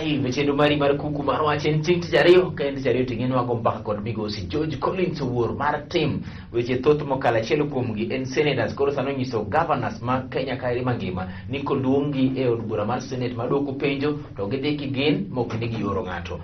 Live e chenro mari mar kuku mar wach en chieng' tich ariyo ka en tich ariyo to ing'e ni wago mbaka kod migosi George Collins Owuor mar tim weche thoth mokalo. Achiel kuomgi en senators koro sani onyiso governors ma Kenya kaeri mangima ni koluonggi e od bura mar senate mar duoko penjo to gidhi kigin mok ni gioro ng'ato.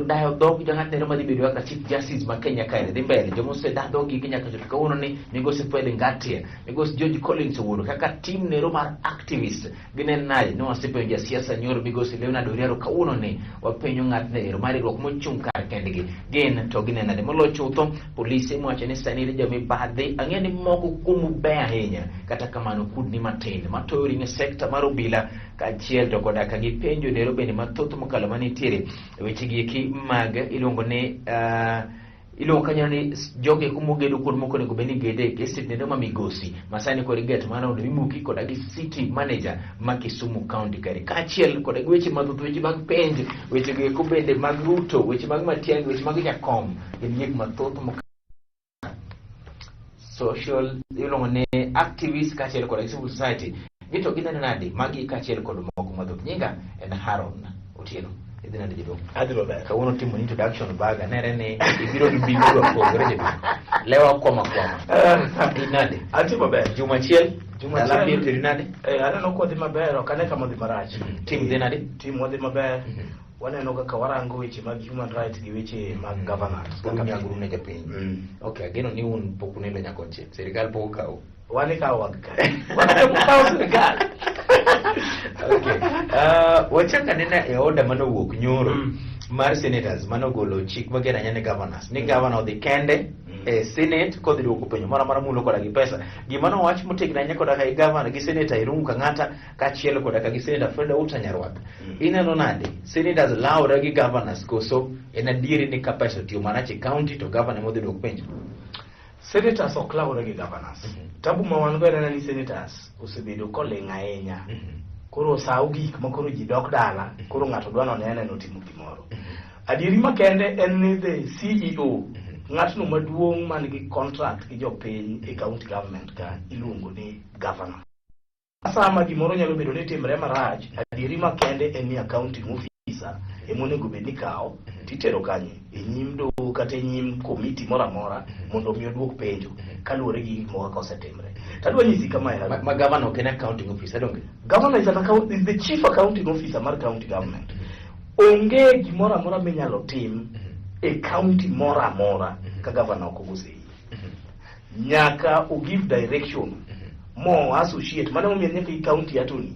Dayo dhog jang'at nero madhi bedo kaka chief justice ma Kenya kaeri dhi mbele. Joma oseda dhoggi gi nyaka chop kawuono ni migosi Fred Ngatia, migosi George Collins Owuor kaka team nero mar activist ginen nade ne wasepenjo jasiasa nyoro migosi Leonard Oriaro kawuono ni wapenjo ng'atno ero mar riwruok mochung' kar kendgi gin to ginen nade moloyo chutho polise mowacho ni sani jomibadhi ang'e ni moko kuomu ber ahinya kata kamano kudni matin matoyo ring'e sekta mar obila kaachiel to koda ka gi penjo nero bende mathoth mokalo manitiere e wechegi eki mag iluongo ni iluongo kanyo ni jogo eko mogedo kuond moko onego bed ni gede e estate nendo ma Migosi ma sani kod igeto mana mondo mimuki koda gi city manager ma Kisumu County kare kaachiel koda gi weche mathoth, weche mag penj, weche go eko bende mag Ruto, weche mag Matiang'i, weche mag Jakom, gin gik mathoth mokalo social iluongo ni activist kaachiel kod civil society gito gineno nade magi kaachiel kod moko mathoth. Nyinga en Haron Otieno. Idhi nade, jaduong'? Adhi maber. Kawuono timo introduction baga nere ni ibiro gi bimbo dwa pogore, jaduong', lewa kwama kwama. In nade? Adhi maber. Juma achiel. Juma dala achiel. piny teri nade? Aneno kodhi maber, ok ane kama odhi marach. Tim dhi nade? Tim wadhi maber. Waneno kaka warango weche mag human rights gi weche mag governance. Koro nyaguru ne japiny. Okay, ageno ni un pok unindo nyakonchiel, sirikal pok okaw. Wan ikawo wag ka. Wan ikawo sirikal. Okay. Wachak anena e order manowuok nyoro mar senators manogolo chik mager ahinya ne governors ni governor odhi kende e senate kodhi duoko penjo moro amora mulo koda gi pesa. Gima nowach motegno ahinya koda ka gi governor gi senator Irungu Kang'ata kaachiel koda ka gi senator Fred Outa Nyarwath. Ineno nade, senators lawre gi governors koso en adieri ni ka pesa otiyo marach e county to governor modhi duok penjo? Senators ok lawre gi governors. Tabu ma wan go en ni senators osebedo koling' ahinya. Koro sa ogik ma koro ji dok dala, koro ng'ato dwa none aneno timo gimoro. Adieri makende en ni the CEO, ng'atno maduong' man gi contract gi jopiny e county government ka iluongo ni governor. Sama gimoro nyalo bedo ni timre marach, adieri makende en ni accounting officer ema onego bed ni kawo titero kanye e nyim doho kata e nyim komiti moro amora mondo omi oduok penjo kaluwore gi gik moko kaka osetimre. Tadwa nyisi kamae. Ma governor ok en accounting officer, donge? Governor is the chief accounting officer mar county government. Onge gimoro amora minyalo tim e county moro amora ka governor ok ogo sei. Nyaka o give direction mo associate mano momiyo nyaka i county attorney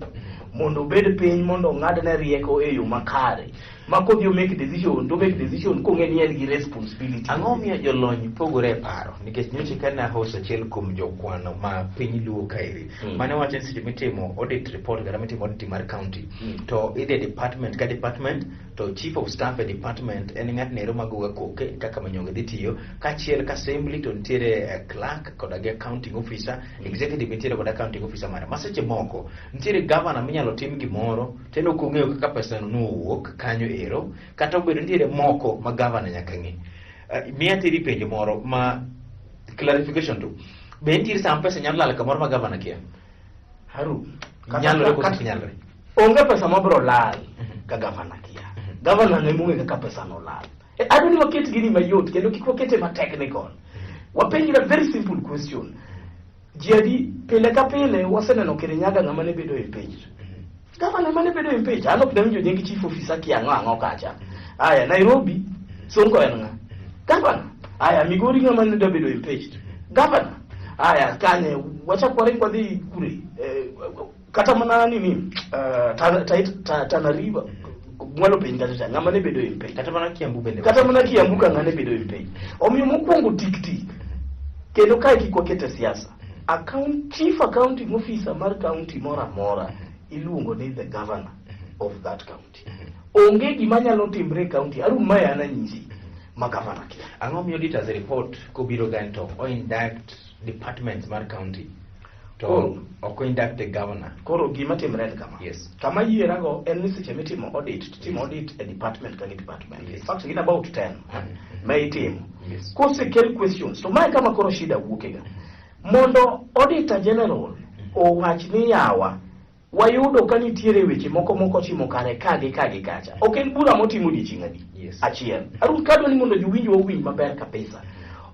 mondo obed piny mondo ong'adne rieko e yo makare ma kodhi o make decision to make decision kong'e ni en gi responsibility. Ang'o miyo jolony pogore e paro? Nikech nyocha ka ne host achiel kuom jokwano ma piny Luo kaeri mane wacho ni seche mitimo audit report kata mitimo audit mar county to idhi e department ka department to chief of staff e department en ng'at nero magoga koke kaka manyonge dhi tiyo kaachiel ka assembly to nitiere clerk koda gi accounting officer, executive nitiere kod accounting officer mare. Ma seche moko nitiere governor minyalo tim gimoro to en ok ong'eyo kaka pesa no nowuok kanyo ero kata obedo nitiere moko ma governor nyaka ng'e. Miya teri penjo moro ma clarification to be nitiere sama pesa nyalo lal kamoro ma governor kia? Haru. Nyalore koso ok nyalre? Onge pesa mabiro lal ka gavana kia. Gavana ne mong'e kaka pesa no lal. Adwa ni waket gini mayot kendo kik wakete ma technical. Wapenjre a very simple question. Ji adi pile ka pile waseneno Kirinyaga ng'ama ne bedo impeached? Gavana ema ne bedo impeached. An ok nawinjo nying chief officer kia ang'o ang'o kacha. Aya, Nairobi, Sonko en ng'a? Gavana. Aya, Migori ng'ama ne dwa bedo impeached? Gavana. Aya, kanye wachak waring wadhi kure? Kata mana nini Tana River mwalo piny kacha cha ng'ama ne bedo impeached? Kata mana Kiambu bende. Kata mana Kiambu ka ng'ane bedo impeached. Omiyo mokwongo tik tik kendo kae kik wakete siasa. Chief accounting officer mar county moro amora iluongo ni the governor of that county. Onge gima nyalo timre e county Arun mae an anyisi ma governor kia. Ang'o miyo auditors report kobiro gani to o indict departments mar county to ok o indict the governor? Koro gima timre en kama. Kama yierago en ni seche mitimo audit, titimo audit e department ka gi department. In fact, gin about 10 ma itimo. Kosekel questions, to mae kama koro shida wuokega. Mondo auditor general owach ni yawa, Wayudo ka nitiere weche moko mokochimo kare ka gi ka gi kacha. Ok en bura motimo odiechieng' adi? Yes. Achiel. Arun kadwa ni mondo jowinjwa owinj maber kabisa.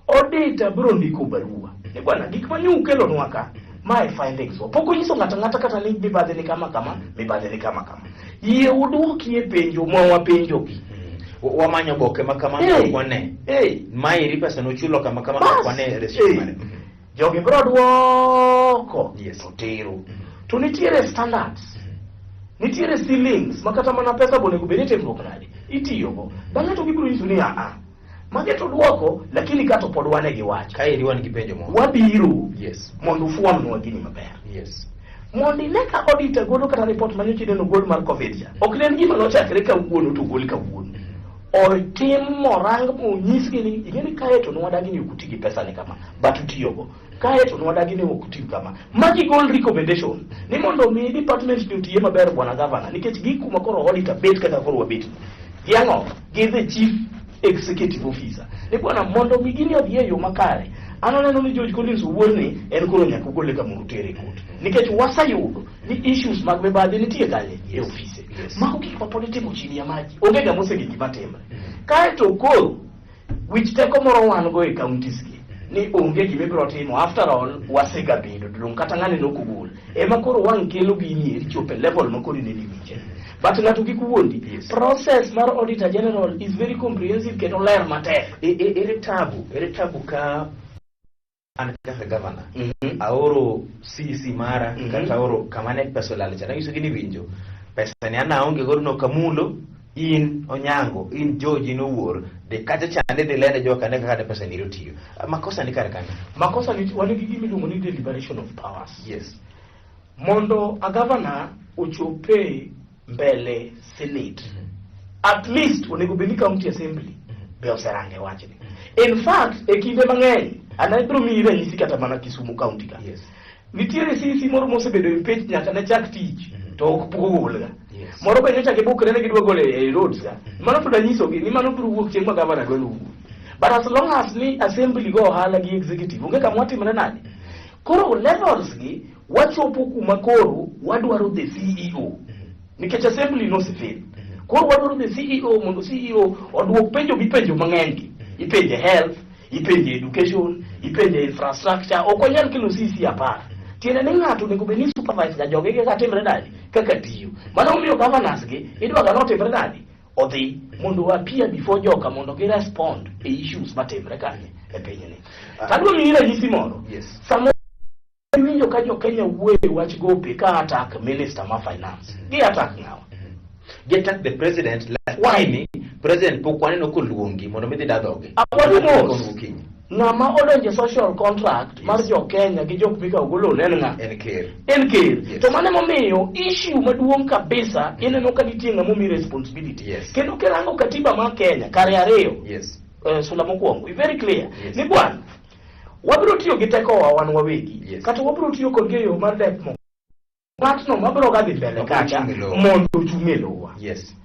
Auditor biro ndiko barua. Ni bwana gik ma nyo ukelonwa ka, mae findings wa. Pok onyiso ng'ato ang'ata kata ni mibadhi ni kama kama, mibadhi ni kama kama. Yie uduokie penjo ma wapenjogi. Wamanyo oboke ma kama ok wane. Maeri pesa nochulo kama kama ok wane receipt mare. Jogi biro duoko Yes. to tero. To nitiere standards. Nitiere ceilings ma kata mana pesa bonego bed ni timruok nade itiyogo. Bang'e to gibiro nyiso ni aa. Mage to duoko lakini kato pod wane gi wach. Kaeri wan gi penjo moro. Wabiro Yes. mondo ufuamnwa gini maber. Yes. Mondo ine ka auditor golo kata report manyocha ineno gol mar Covid cha. Ok ne en gima nochakre kawuono to gol kawuono. Otim morang monyisgi ni ing'e ni kae to nwadagi ni ok uti gi pesa ni kama, but utiyogo. Kae to nwadagi ni ok uti kama. Magi gol recommendation ni mondo mi department ni otiye maber, bwana governor, nikech gi kuma koro auditor bet kaka koro wabet. Gi ang'o? Gi the chief executive officer. Ni bwana mondo mi gini odhi e yo makare. An aneno ni George Collins owuon ni en koro nyaka ugole kamoro utere e court. Nikech waseyudo ni issues mag mibadhi nitie kanye e ofise. Yes. Mago gik ma pod itimo chini ya maji. Onge ng'ama oseng'e gima timre. Kaeto koro wich teko moro wan go e counties gi ni onge gima ibiro timo, after all wasegabedo to dong' kata ng'ane nok ogol ema koro wang' kelo gini eri chopo e level ma koro inene wiche, but ng'ato kik wuondi. Yes. Process mar auditor general is very comprehensive kendo ler matek. Ere tabu ka an kaka governor aoro CC mara kata aoro kama ne pesa olal cha, nanyiso gi ni winjo pesa ni an aonge godo no kamulo in Onyango, in George, in Owuor, dhi kacha chande, dhi lene joka ne kaka ne pesa ni otiyo. Makosa ni kar kanyo? Makosa ni wan gi gima iluongo ni deliberation of powers. Yes. Mondo a governor ochope mbele senate, at least onego bed ni county assembly be oserange wachni. In fact, e kinde mang'eny an abiro miyi ranyisi kata mana Kisumu County ka, Yes. nitiere CC moro mosebedo impeach nyaka ne chak tich to ok pok ogolga. Yes. Moro be nyocha gibukre ne gidwa golo e roads ka. Mano pod anyisogi ni mano biro wuok chieng' ma gavana dwa nowuok, but as long as ni assembly go ohala gi executive, onge kama watimre nade. Koro levels gi wachopo kuma koro wadwaro the CEO, nikech assembly nosefail. Koro wadwaro the CEO mondo CEO oduok penjo mipenjo mang'eny gi. Ipenje health, ipenje education, ipenje infrastructure. Ok wanyal kelo CC 10. Tiende ni ng'ato onego bed ni supervise ga jogi kaka timre nade, kaka tiyo. Mano omiyo governors gi idwa ga notimre nade odhi mondo appear before joka mondo gi respond e issues matimre kanye e pinyni. Tadwa miyi ranyisi moro. Yes. Samoro iwinjo ka jo Kenya wuoyo e wach gope ka attack minister ma finance. Gi attack ng'awa? Gi attack the president, lakini president pok waneno koluongi mondo mi dhi da dhoge. Awadhi mos. Gokinyi. Ng'ama odonje social contract mar Yes. jo Kenya gi jok mikawo go loan en ng'a? En ker. En ker. Yes. To mano emomiyo issue maduong' kabisa ineno ka nitie ng'ama omi responsibility. Yes. Kendo kirango katiba mar Kenya kare ariyo, Yes. sula mokwongo, very clear Yes. ni bwana wabiro tiyo gi tekowa wan wawegi Yes. kata wabiro tiyo kodgi e yo mar depmo ng'atno mabiro ga dhi mbele Mabiro kacha chung' e lowo. mondo ochung' e lowa. Yes.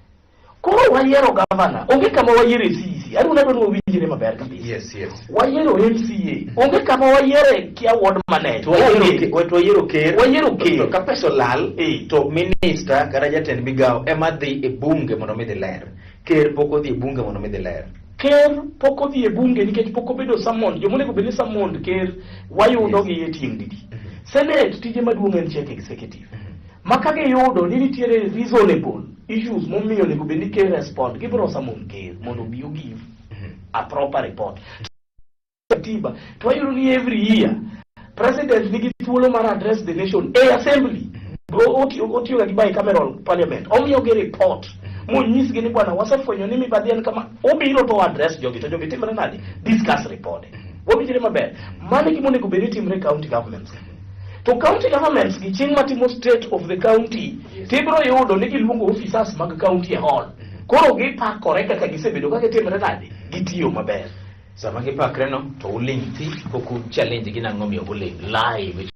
Koro wayiero gavana, onge kama wayiere CEC. Aruna dwa ni wawinjre maber kabisa. Yes. Wayiero MCA, onge kama wayiere kia ward manager. To wayiero Onge. to wayiero ker. Wayiero ker. To ka pesa olal, Eh. to minister kata jatend migawo ema dhi e bunge mondo mi dhi ler. Ker pok odhi e bunge mondo mi dhi ler. Ker pok odhi e bunge nikech pok obedo summoned. Jomonego bed ni summoned ker wayudo gi e tieng' didi. Senate tije maduong' en check executive. Ma ka giyudo ni nitiere reasonable issues momiyo onego bed ni ker respond, gibiro summon ker mondo obi ogive a proper report. Katiba to wayudo ni every year president nigi thuolo mar address the nation e assembly. Otiyoga gi bicameral parliament, omiyogi report monyisgi ni bwana wasefwenyo ni mibadhi en kama. Obiro to address jogi to jogi timre nade, discuss report. Wawinjre maber? Mano e gima onego bed ni timre e county governments. To county governments gi chieng' matimo state of the county, tibiro yudo ni giluongo officers mag county e hall. Koro gipakore kaka gisebedo ka gitimre nade, gitiyo maber. Sama gipakre no to uling' thi, pok u challenge gi nang'o miyo uling' live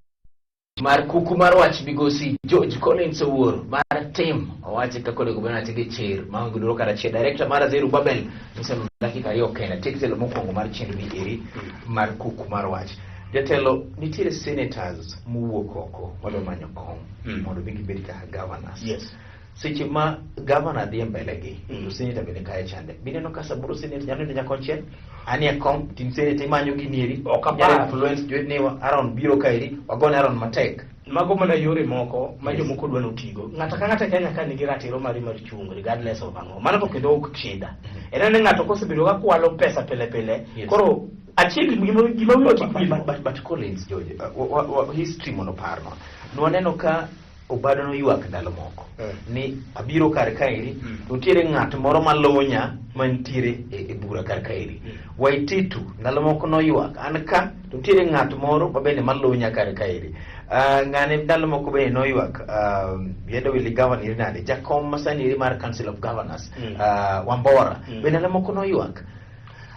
mar kuku mar wach. Migosi George Collins Owuor mar tim owachi kaka onego bed ni gi chir maonge luoro kata achiel. Director mar Azeru Babel nyiso dakika 2 kende tik telo mokwongo mar chenro ni eri mar kuku mar wach. Jatelo, nitiere senators mowuok oko madwa manyo kom mondo mi gibed kaka governors. Seche ma governor dhi e mbele gi, to senator bende kae chande. Bineno ka samoro senator nyalo neno nyakonchiel, anie kom, tin senator imanyo ginieri, Ok apar. nyalo influence jowetene, Aaron biro kaeri, wagone Aaron matek. Mago mana yore moko ma jomoko dwa notigo. Ng'ato ka ng'ato e Kenya ka nigi ratiro mare mar chung' regardless of ang'o. Mano to kendo ok shida. En ane ng'ato kosebedo ka kwalo pesa pile pile, koro achiel gima wiwa kik wil. But Collins, George, history mondo parnwa. Nwaneno ka Obado noywak ndalo moko ni abiro kar kaeri to nitiere ng'at moro malonya mantiere e bura kar kaeri. Waititu ndalo moko noywak an ka to nitiere ng'at moro mabende malonya kar kaeri. Ng'ane ndalo moko bende noywak Yendo Willy Governor iri nade jakom masani eri mar Council of Governors Wambora bende ndalo moko noywak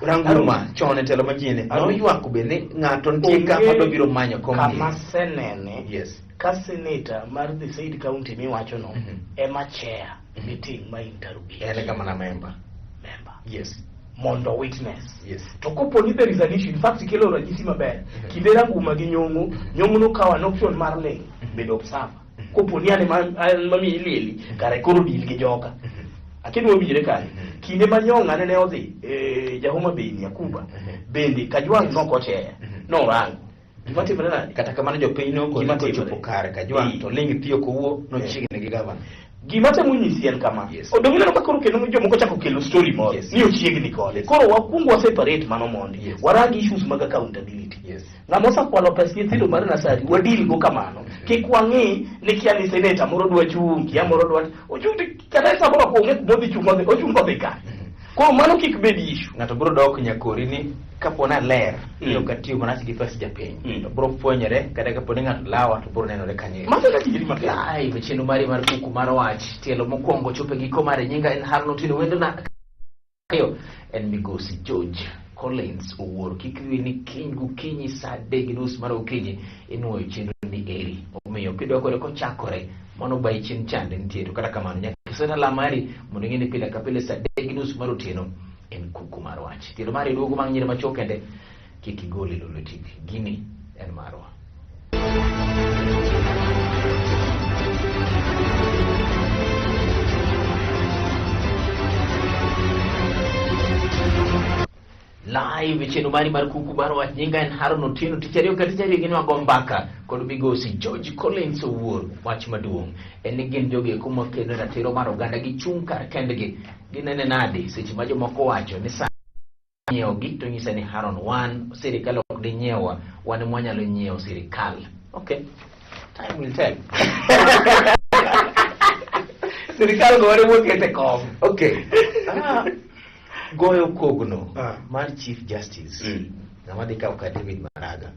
Ranguma chon e telo machiegni noywak bende ng'ato nitie ka madwa biro manyo kom ni. Kama senene ka senator mar the said county miwacho no ema chair meeting ma interrogate. En kama na member. Member. Yes. Mondo witness. Yes. To kopo ni there is an issue, in fact kelo ranyisi maber. Kinde Ranguma gi Nyong'o, Nyong'o nokawo an option mar ling, bedo observer. Kopo ni an ema an mamiyi lieli, kare koro deal gi joka. Akia winjre kanyo. Kinde ma Nyong'a nene odhi, ja Homa Bay ni Yakuba, bende Kajwang' nok ocheya, norango. Gima timore nade? Kata kamano jopiny nokoni Gima timore. kochopo kare Kajwang' to ling thi ok owuo nochiegni gi gavana. Gima temo nyisi en kama. Odong' ineno ka koro kendo jomoko chako kelo story moro ni ochiegni kode. Koro wakuong wa separate mano mondi. Warang issues mag accountability. Ng'ama osekwalo pes nyithindo mar nasari wadil go kamano. Kik wang'i ni kia ni senator moro dwa chung', kia moro dwa ochung' to kata samoro ok onge kuma odhi chung' odhi ochung' kodhi kanye. Koro mano kik bed issue. Ng'ato biro dok nyakori ni kapo ni aler ni ok atiyo marach gi pes japiny to biro fwenyore kata kapo ni ng'ato lawa to biro nenore kanyo. Mano e adieri maber. Live e chenro mari mar kuku mar wach tielo mokwongo chopo e giko mare nyinga en Haron Otieno wendona ariyo en migosi George Collins Owuor. Kik wiyi ni kiny gokinyi saa 3:30 mar okinyi inuoyo chenro ni eri. Omiyo kidwa kode kochakore mano bayi chien chande nitie to kata kamano nyaka iset alarm mari mondo ing'e ni pile ka pile saa 3:30 mar otieno en kuku mar wach. Tielo mari duogo bang' nyiri machuok kende kik igol e Lolwe TV. Gini en marwa. Live e chenro mari mar kuku mar wach nyinga en Haron Otieno tich ariyo ka tich ariyo gin wago mbaka kod migosi George Collins Owuor wach maduong' en ni gin jogi eko makedo ratiro mar oganda gichung' kar kendgi ginene nade seche ma jomoko wacho ni sa nyiewogi to nyisa ni Haron wan sirikal ok di nyiewa wan ema wanyalo nyiewo sirikal. Okay, time will tell. Sirikal go wane mokete kom. Okay. Goyo kogno mar Chief Justice ng'ama dhi kawo ka David Maraga.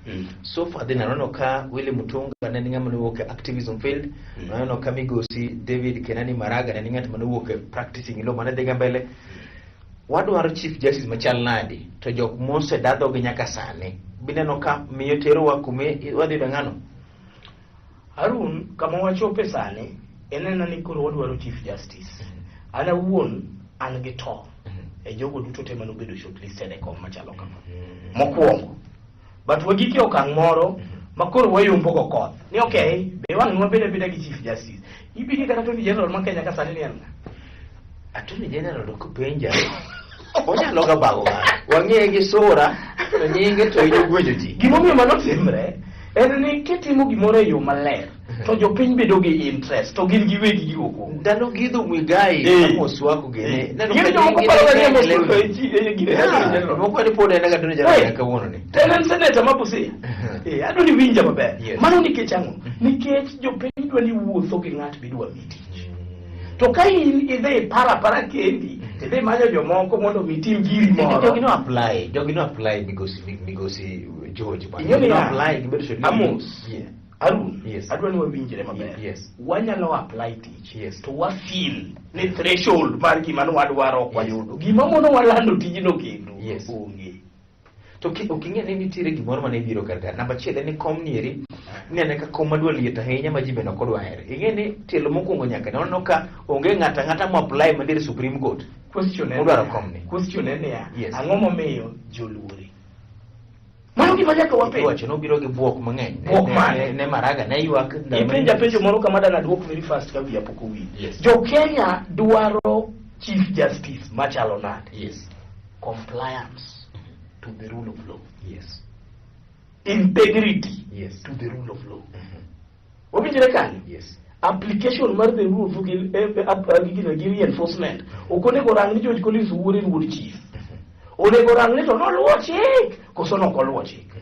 So far then aneno ka Willy Mutunga ne en ng'ama nowuok e activism field, aneno ka migosi David Kenani Maraga ne en ng'at mane owuok e practicing law mane dhiga mbele. Wadwaro Chief Justice machal nadi to jok mosedadhogi nyaka sani bineno ka miyo terowa kuma wadhi yudo ng'ano? Harun, kama wachope sani, en ena ni koro wadwaro Chief Justice. An awuon an gi to e jogo duto te manobedo shortlisted e kom machalo kama. Mokwongo. But wagik e okang' moro ma koro wayombo go koth. Ni okay, be wang' wabed abeda gi Chief Justice. Ibiro kata Attorney General ma Kenya ka sani ni en ng'a? Attorney General ok penja. Onyalo ga bago ng'ato. Wang'eye gi sura to nyinge to hinyo gwenyo ji. Gimomiyo mano timre en ni kitimo gimoro e yo maler to jopiny bedo gi interest to gin giwegi giwuok. Ndalo Githu Muigai Amos Wako gini. Gin jomoko paro ga ni Amos Wako e chi- e gine, Attorney General. Moko ni pod en ga Attorney General nyaka kawuono ni. To en en senator ma Busia. Adwa ni winja maber. Mano nikech ang'o? Nikech jopiny dwa ni wuotho gi ng'at midwa mi tich. To ka in idhi iparo apara kendi, tidhi manyo jomoko mondo mi tim giri moro. Jogi no apply, jogi no apply migosi George bwana. Ing'e Jogi no niya, apply gibedo shortlisted. Amos, Harun, adwa ni wawinjre maber. Yes. Wanyalo apply tich. To wa feel ni threshold mar gima ne wadwaro ok wayudo. Gima mono walando tijno kendo onge. To ok ing'e ni nitiere gimoro mane biro kar ka. Namba achiel en ni kom nieri, inene ka kom madwa liet ahinya ma ji bende ok odwa here. Ing'e ni tielo mokwongo nyaka ne waneno ka onge ng'ato ang'ata mo apply mantiere Supreme Court. Question en Odwaro niya- komni. Question en niya, Yes. ang'o momiyo joluori? Mano gima nyaka wapenj. Iwacho nobiro gi bwok mang'eny. Bwok mane? Ne Maraga ne ywak. ndalo Ipenja mane- penjo moro kama dana duok very fast ka wiya pok owil. Yes. Jo Kenya dwaro Chief Justice machalo nade? Yes. Compliance to the rule of law. Yes. Integrity Yes. to the rule of law. Wawinjore kanyo? Yes. Application mar the rule of law gi, gi reinforcement ok onego rang ni George Collins wuod en wuod chief. Onego rang ni to noluwo chik koso nok oluwo chik.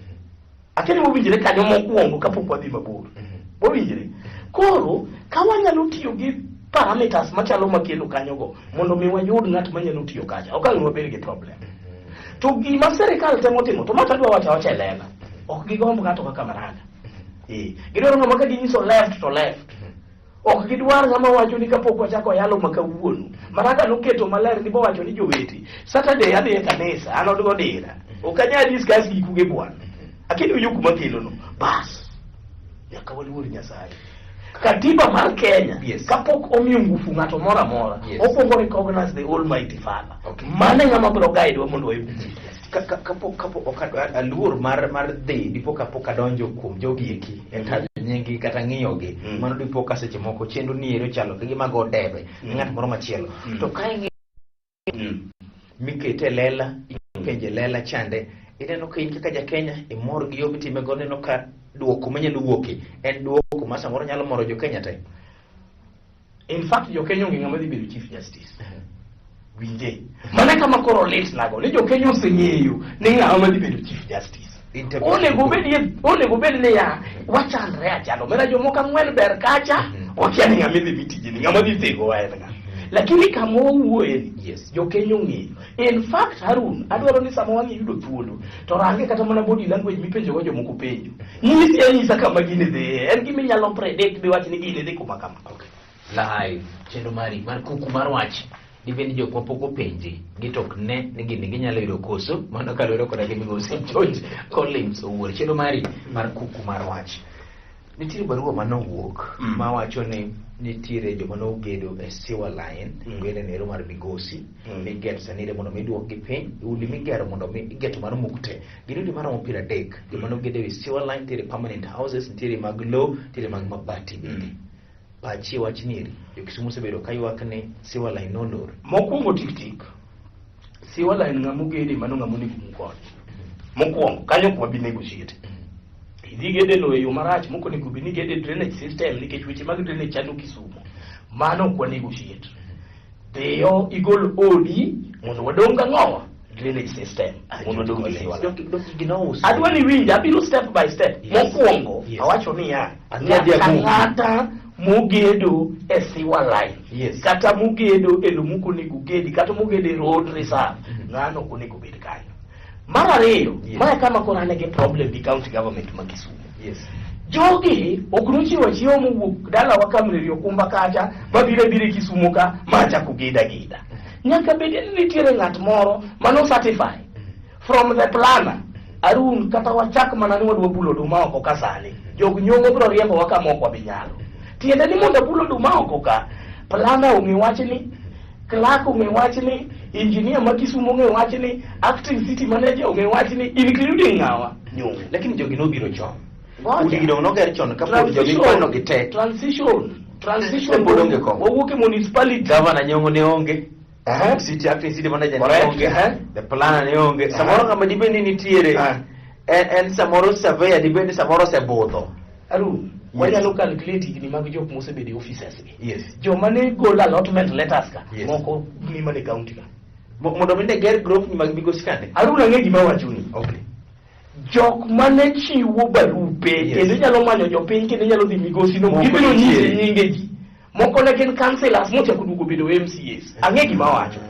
Akia ni wawinjre kanyo mokwongo kapok wadhi mabor. Wawinjre. Koro ka wanyalo tiyo gi parameters machalo makelo kanyogo mondo mi wayud ng'at manyalo tiyo kacha, ok ang' wabed gi problem. To gima sirikal temo timo, to ma to adwa wacho awacha e lela, ok gigomb ng'ato kaka Maraga. Eh, gidwaro ng'ama ka ginyiso left to left. Ok gidwar ng'ama wacho ni kapok wachako yalo ma kawuono. Maraga noketo maler ni bowacho ni jowete, Saturday adhi e kanisa, an od odira. Ok anyal discuss giku gi bwana. Akini winjo kuma kelono. Bas. Nyaka waluor Nyasaye. Katiba mar Kenya Yes. kapok omiyo ngufu ng'ato moro amora, Yes. okwongo recognize the Almighty Father. Okay. Mano e ng'ama biro guide wa mondo wayud chief justice. Kapok ok aluor mar dhi dipo kapok adonjo kuom jogi eki e tajo nyinggi kata ng'iyogi mano dipo ka seche moko chenro ni ero chalo ka gima go debe ne ng'at moro machielo to ka ing'iyo mikete e lela ipenje lela chande ineno ka in kaka ja Kenya imor gi yo mitime go ineno ka duoko manyalo wuoke en duoko ma samoro nyalo moro jo Kenya te. In fact, jo Kenya onge ng'ama dhi bedo chief justice. Winje. Mano e kama koro lit nago ni jo Kenya oseng'eyo ni ng'ama ma dhi bedo chief justice. Interview. Onego bed niya wachandre achando mera jomoko ang'wen ber kacha wakia ni ng'ama idhi mi tijni ng'ama dhi thegowa en ng'a. Lakini kama wawuoye ni jo Kenya ong'eyo. In fact Harun adwaro ni sama wang'i yudo thuolo to range kata mana body language mipenjogo jomoko penjo. Nyisi anyisa kama gini dhiye. En gima inyalo predict miwach ni gini dhi kuma kama. Okay. Live chenro mari mar kuku mar wach dibed ni jok mapok openji gi to ok ne ni gini ginyalo yudo koso mano kaluwore koda gi migosi George Collins Owuor chenro mari mar kuku mar wach nitiere barua manowuok mawacho ni nitiere joma nogedo e sewer line gwene nero mar Migosi migeto sani mondo mi duokgi piny udi migero mondo mi igeto mar muk te gin udi maromo 30 joma nogedo e sewer line nitiere permanent houses nitiere mag lowo nitiere mag mabati bende pachi wach nieri jo Kisumu osebedo ka ywak ni sewer line nolor. Mokwongo tik tik. Sewer line ng'ama ogede mano ng'ama onego muk ode. Mokwongo kanyo ok wabi negotiate. Idhi gede lowo e yo marach mok onego bed ni gede drainage system nikech weche mag drainage chando Kisumu. Mano ok wa negotiate. Dhiyo igol odi mondo wadong' gang'owa drainage system mondo wadong' gi sewer line. Adwa ni winja abiro step by step. Yes. Mokwongo Yes. awacho niya Adhi adhi ng'ata aguki. ng'ata mogedo e sewer line Yes. kata mogedo e lowo mok onego gedi kata mogedo e road reserve ng'ano ok onego bed kanyo. Mar ariyo, Yes. mae kama koro an gi problem gi county government ma Kisumu. Yes. Jogi ok nochiwo achiwa mowuok dalawa Kamreri Okumba kacha mabiro abira Kisumu ka machako gedo ageda. Nyaka bed ni nitiere ng'at moro mano certify from the planner Arun kata wachak mana ni wadwa bulo oduma oko ka sani jog nyong'o biro riembowa kama ok wabi nyalo. Tiende ni mondo abul oduma oko ka planner ong'e wachni clerk ong'e wachni engineer ma Kisumu ong'e wachni acting city manager ong'e wachni including ng'awa nyong'o. Lakini jogi nobiro chon. Ngoja. Udi gi dong noger chon kapod jogi kwano gi te. Transition. Ne pod onge kom. Wawuok e municipality. Governor Nyong'o ne onge. City acting city manager ne Correct. onge. The planner ne onge. Samoro ng'ama dibed ni nitiere. En samoro surveyor dibed ni samoro osebudho. Arun, Yes. wanyalo calculate higni mag jok mosebedo e offices gi. Yes. Joma ne golo allotment letters ka, Yes. moko ni mana e county ka. Mondo mi ne ger grofni mag Migosi kande. Arun ang'e gima awachoni. Okay. Jok mane chiwo barupe Yes. kendo inyalo manyo jopiny kendo inyalo dhi Migosi no Moko gibiro nyisi nitiere. nyinge ji. Moko ne gin councillors mochako duogo bedo MCAs. Ang'e gima awacho.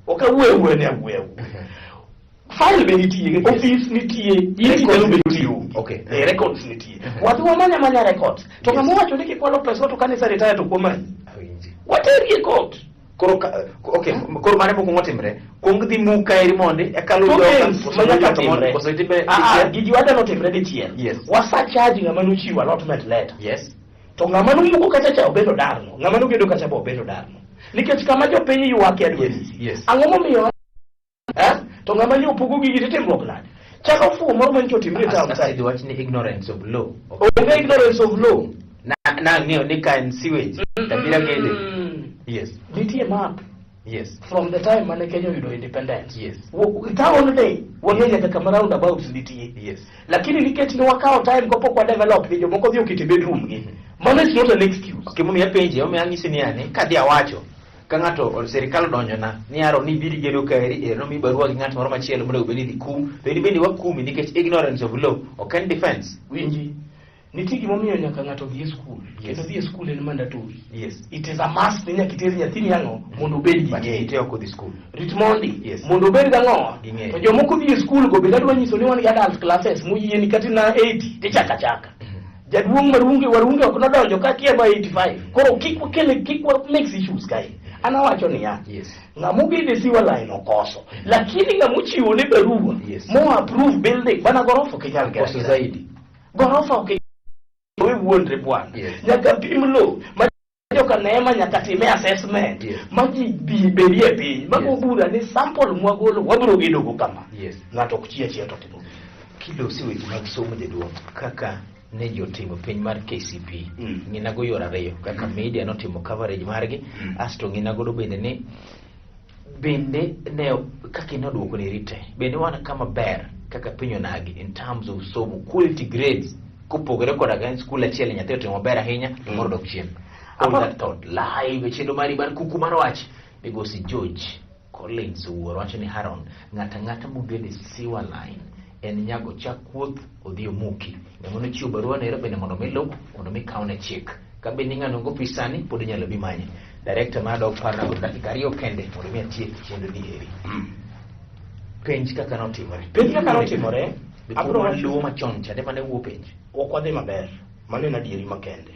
Ok awuoyo awuoya ni awuoyo awuoya. File be nitie, Yes. office nitie, in Records inyalo bedo nitie. ni onge. Okay. Eh, records nitie. Wadhi wamanya manya records. To Yes. ng'ama owacho ni kikwalo pesa to kanisa retire to kuomanyi. Awinji. Wateri e court. Koro ka, okay, koro mane mokwongo timre. Kuong dhi muk kaeri mondi eka lu Two joka, things koso ma nyaka joka mondi, timre. koso itime Gigi wadwa notimre dichiel. Yes. Wasacharge ng'ama nochiwo allotment letter. Yes. To ng'ama nomuko kacha cha obedo darno. Ng'ama nogedo kacha be obedo darno. Nikech kama jopiny ywake adwa Yes, nyisi. yes. Ang'o momiyo to ng'ama nyo pogo gigi to timruok nade? Chalo fuwo moro manyicha otimre e town kae. Asedhi wach ni ignorance of law. Onge ignorance of law. Na nang'eyo ni ka en sewage, tabira gede. Yes. Nitie map from the time mane Kenya oyudo independence. Town ni wang'e nyaka kama roundabouts nitie. Lakini nikech ne wakawo time kapok wa develop gi jomoko dhi oketo e bedroom gi. Mano is not an excuse. Okay, momiyo apenje, omiyo anyisi ni ani, kadhi awacho, ka ng'ato sirikal odonjona ni aro ni biri gedo kaeri ero nomi barua gi ng'at moro machielo monego bed ni idhi kum to in bende wakumi nikech ignorance of law ok en defense. Winji, nitie gimomiyo nyaka ng'ato dhi e school. Kendo dhi e school en mandatory. It is a must ni nyaka iter nyathini ang'o mondo obed gi But ng'eyo. ite ok odhi school. Rit mondi mondo obed gang'owa. Gi ng'eyo. To jomoko dhi e school go bende adwa nyiso ni wan gi adult classes moyieni kata na 80 tichako achaka. Jaduong' marunge warunge ok nodonjo ka kia ma 85. Koro kik wakel kik wa mix issues kae. An awacho niya, ng'ama ogedo e sewer line okoso, lakini ng'ama ochiwo ne barua mo approve building bana gorofa ok inyal gero. Koso zaidi. Gorofa ok we wuondre bwana. Nyaka pim lo ma joka neema nyaka time assessment ma ji bi bedie piny mago bura ni sample mwagolo wabiro gedo go kama. Ng'ato ok chie achia to timo. Kilosi weche mag somo jaduong' kaka ne ji otimo penj mar KCPE ng'ina go yore ariyo kaka media notimo coverage margi asto ng'ina godo bende ni bende ne kaka inoduoko ni rite bende wan kama ber kaka piny onagi in terms of somo quality grades kopogore koda ka en skul achiel nyathi otimo maber ahinya to moro dok chien. All that thought live e chenro mari mar kuku mar wach migosi George Collins Owuor wacho ni Haron ng'ata ang'ata mogedo e sewer line en nyago chak kuoth odhi omuki. Ng'ama nochiwo barua no ero bende mondo mi luw mondo mi kawne chik. Ka bende ng'ano onge ofis sani pod inyalo bi manye. Director mar dok parna kod dakika ariyo kende mondo mi atiek chenro ni eri. Penj kaka notimore. Penj kaka notimore, abiro luwo machon chande mane wuo penj. Ok wadhi maber. Mano en adieri makende.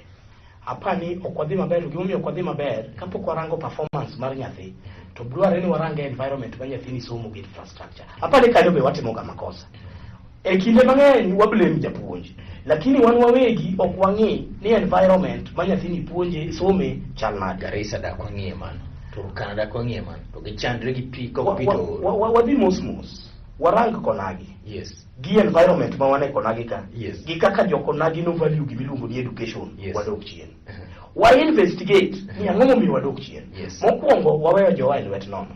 Apani ok wadhi maber, gimomiyo ok wadhi maber, kapok warango performance mar nyathi, to dwarre ni warang environment ma nyathini somo gi infrastructure. Apani kanyo be watimo ga makosa. E kinde mang'eny wa blame japuonj, lakini wan wawegi ok wang'i ni environment ma nyathini puonje some chal nade. Garissa dak wang'iye mano. Turkana dak wang'iye mano. To gichandre gi pi kok pi to Wadhi mos mos, warang konagi. Gi environment ma wan e konagi ka. Gi kaka jokonagi no value gimiluongo ni education wadok chien. Wa investigate ni ang'o momiyo wadok chien. Mokwongo waweyo jowa e lwet nono.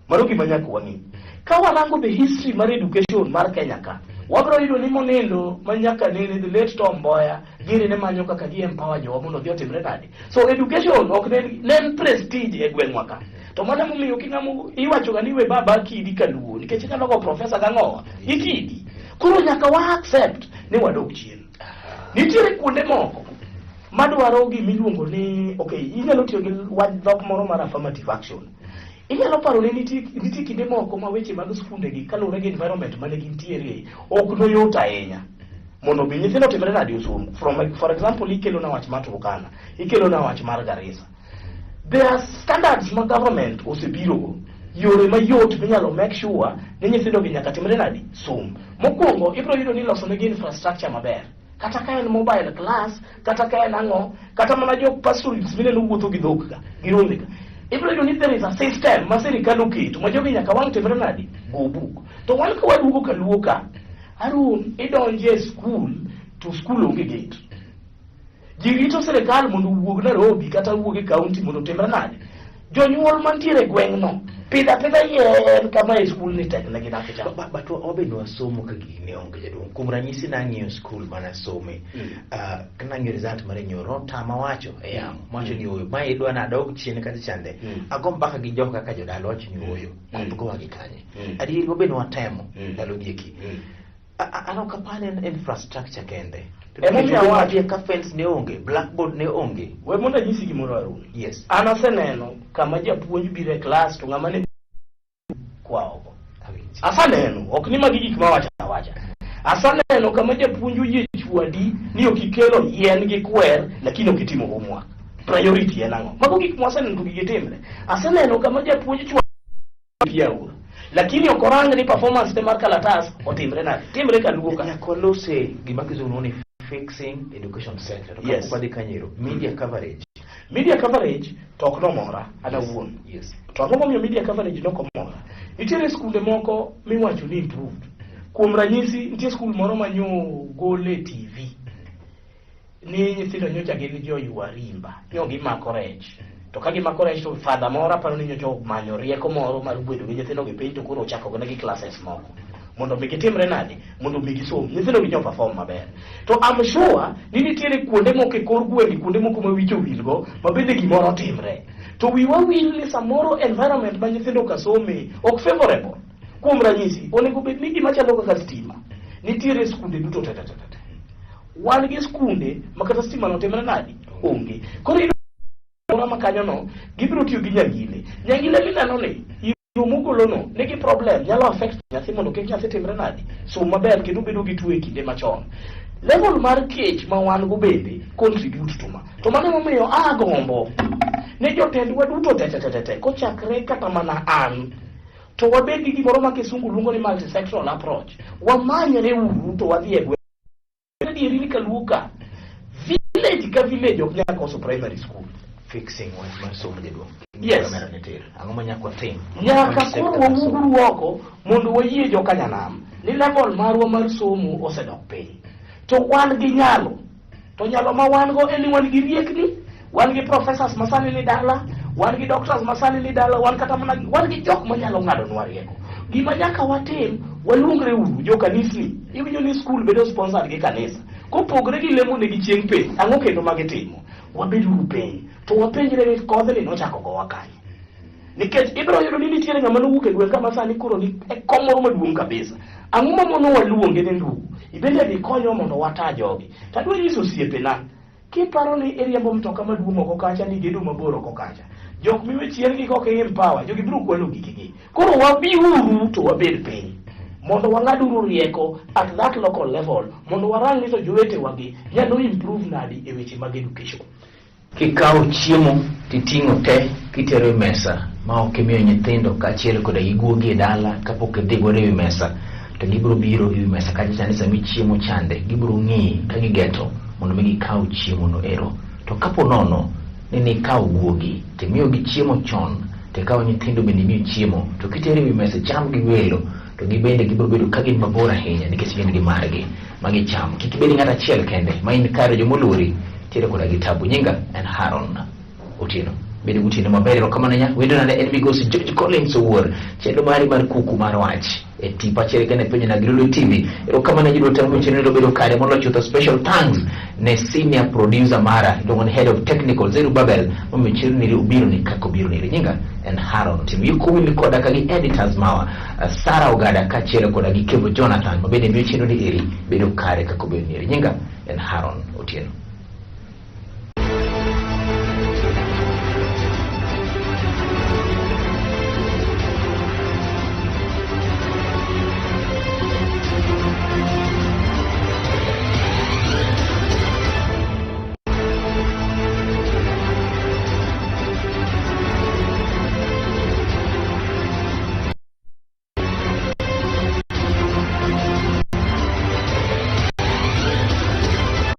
Mano gima nyaka wang'i. Ka warango the history mar education mar Kenya ka, wabiro yudo ni monindo ma nyaka nene the late Tom Mboya gini ne manyo kaka gi empower jowa mondo odhi otimre nade. So education ok ne en prestige e gweng'wa ka. To mano emomiyo king'amo iwacho ga ni we baba kidi kaluo nikech inyalo go professor gang'owa ikidi. Koro nyaka wa accept ni wadok chien. Nitiere kuonde moko madwaro gimiluongo ni okay, inyalo tiyo gi wach dhok moro mar affirmative action. Inyalo paro ni nitie kinde moko ma weche mag skunde gi kaluwore gi environment mane gintiere ok noyot ahinya mondo mi nyithindo otimre nade osom. From for example ikelo na wach mar Turkana, ikelo na wach mar Garissa. There are standards ma government osebirogo, yore mayot minyalo make sure ni nyithindo gi nyaka timre nade som. Mokwongo ibiro yudo ni loso negi infrastructure maber. Kata ka en mobile class, kata ka en ang'o, kata mana jo pastorals mineno wuotho gi dhok ka, gi rombe ka. Ibiro yudo ni there is a system ma sirikal oketo ma jogi nyaka wang' timre nade go buk. To wan ka waduogo kaluo ka, Harun idonje e school to school onge gate. Ji rito sirikal mondo owuog Nairobi kata owuog e county mondo otimre nade. Jonyuol mantiere e gweng'no pidho apidha yien kama e skul ni tek negi dak cha. But wabedo wasomo ka gigi ne onge jaduong'. Kuom ranyisi nang'iyo skul manasome. Nang'iyo result mare nyoro notama wacho e yamo. Mawacho ni ooyo. Mae idwa nadog chien kacha chande. Ago mbaka gi jok kaka jodala wacho ni ooyo. Koth gowa gi kanye. Adieri wabedo watemo ndalo gi eki. An ok apar ni en infrastructure kende. Emomiyo awacho. Ka fence ne onge, blackboard ne onge. We mondo anyisi gimoro Harun. An aseneno kama japuonj biro e klas to ng'ama ne kwa oko. Aseneno, ok ni magi gik mawacho awacha. Aseneno kama japuonj oyie chwadi ni ok ikelo yien gi kwer lakini ok itimo homework. Priority en ang'o? Mago gik mwaseneno to gigi timre. Aseneno kama japuonj chwadi aora. Lakini ok orang ni performance ne mar kalatas otimre nade. Timre kaluo ka. Nyaka walose gima kizungu luongo ni fixing education sector. To kapok wadhi kanyero, media coverage. Media coverage to ok nomora an awuon. To ang'o momiyo media coverage nok omora? Nitiere skunde moko miwacho ni improved. Kuom ranyisi, nitie skul moro ma nyo gol e TV ni nyithindo nyocha gin joywa rimba, nyo gimako rech. To ka gimako rech to father moro aparo ni nyocha omanyo rieko moro mar bedo gi nyithindo gi piny to koro ochako negi classes moko mondo mi gitimre nade, mondo mi gisom. Nyithindo gi nyo perform maber. To I'm sure ni nitiere kuonde moko e kor gwenge, kuonde moko ma wich owilgo ma bende gimoro timre. To wiwa wil ni samoro environment ma nyithindo ka some ok favorable. Kuom ranyisi, onego bed ni gima chalo kaka stima nitiere e skunde duto te te te te. Wan gi skunde ma kata stima no timre nadi? Onge. Koro iyudo moro ma kanyono gibiro tiyo gi nyangile. Nyangile mineno ni iro mogolono nigi problem, nyalo affect nyathi mondo kik nyathi timre nadi? Som maber kendo bedo gi tuo e kinde machon. Level mar kech ma wan go bende contribute to ma. To mano emomiyo agombo ne jotendwa duto te te te te te kochakre kata mana an to wabed gi gimoro ma kisungu luongo ni multisectoral approach. Wamanyre uru to wadhi e gweng'. Adieri ni kaluo ka village ka village ok nyal koso primary school. Fixing wach mar somo jaduong'. Yes. Kamera ne tir. Ang'o ma nyaka watim? Nyaka koro wawuoguru oko mondo wayie jokanyanam ni level marwa mar somo osedok piny. To wan gi nyalo. To nyalo ma wan go en ni wan gi riekni, wan gi professors ma sani ni dala, wan gi doctors ma sani ni dala, wan kata mana wan gi jok manyalo ng'adonwa rieko. Gima nyaka watim, waluongre uru jo kanisni. Iwinjo ni skul bedo sponsored gi kanisa. Kopogre gi lemo negi chieng' penj, ang'o kendo ma gitimo? Wabed uru piny, to wapenjre ni kodhni nochako gowa kanye. Nikech ibiro yudo ni nitiere ng'ama nowuok e gweng' kama sani koro ni e kom moro maduong' kabisa. Ang'o ma mono waluonge ni ndugu? Ibende dhi konywa mondo wata jogi. To adwa nyiso osiepena, kiparo ni iriembo mtoka maduong' oko kacha ni gedo mabor oko kacha. Jok miwe chien gi kok empower, jogi biro kwalo gikgi. Koro wabiuru to wabed piny. Mondo wang'aduru rieko at that local level, mondo warang ni to jowetewa gi nyalo improve nadi e weche mag education. Kikawo chiemo titing'o te kitero e mesa ma ok imiyo nyithindo kaachiel koda gi guogi e dala kapok idhi godo e wi mesa to gibiro biro e wi mesa kacha chande sama ichiemo chande gibiro ng'iyi ka gigeto mondo mi gikaw chiemo no ero. To kapo nono ni nikawo guogi timiyogi chiemo chon tikawo nyithindo bende imiyo chiemo to kitero e wi mesa cham gi welo to gibende gibiro bedo ka gin mabor ahinya nikech gin gi margi ma gichamo. Kik ibed ng'at achiel kende ma in kare jomoluori tiere koda gi tabu. Nyinga en Haron Otieno. Bedo gotieno maber, erokamano nya. Wendona ne en migosi George Collins Owuor. Chenro mari mar kuku mar wach e tipo achiel kende penjo na Gilulu TV. Erokamano ji duto mo chenro bedo kare molo chutho. Special thanks ne senior producer mara iluongo ni head of technical Zeru Babel momiyo chenro niri obiro ni kaka obiro niri. Nyinga en Haron Otieno. Yuko wili koda ka gi editors mawa Sarah Ogada kaachiel koda gi Kevo Jonathan ma bende miyo chenro ni eri bedo kare kaka obedo niri. Nyinga en Haron Otieno.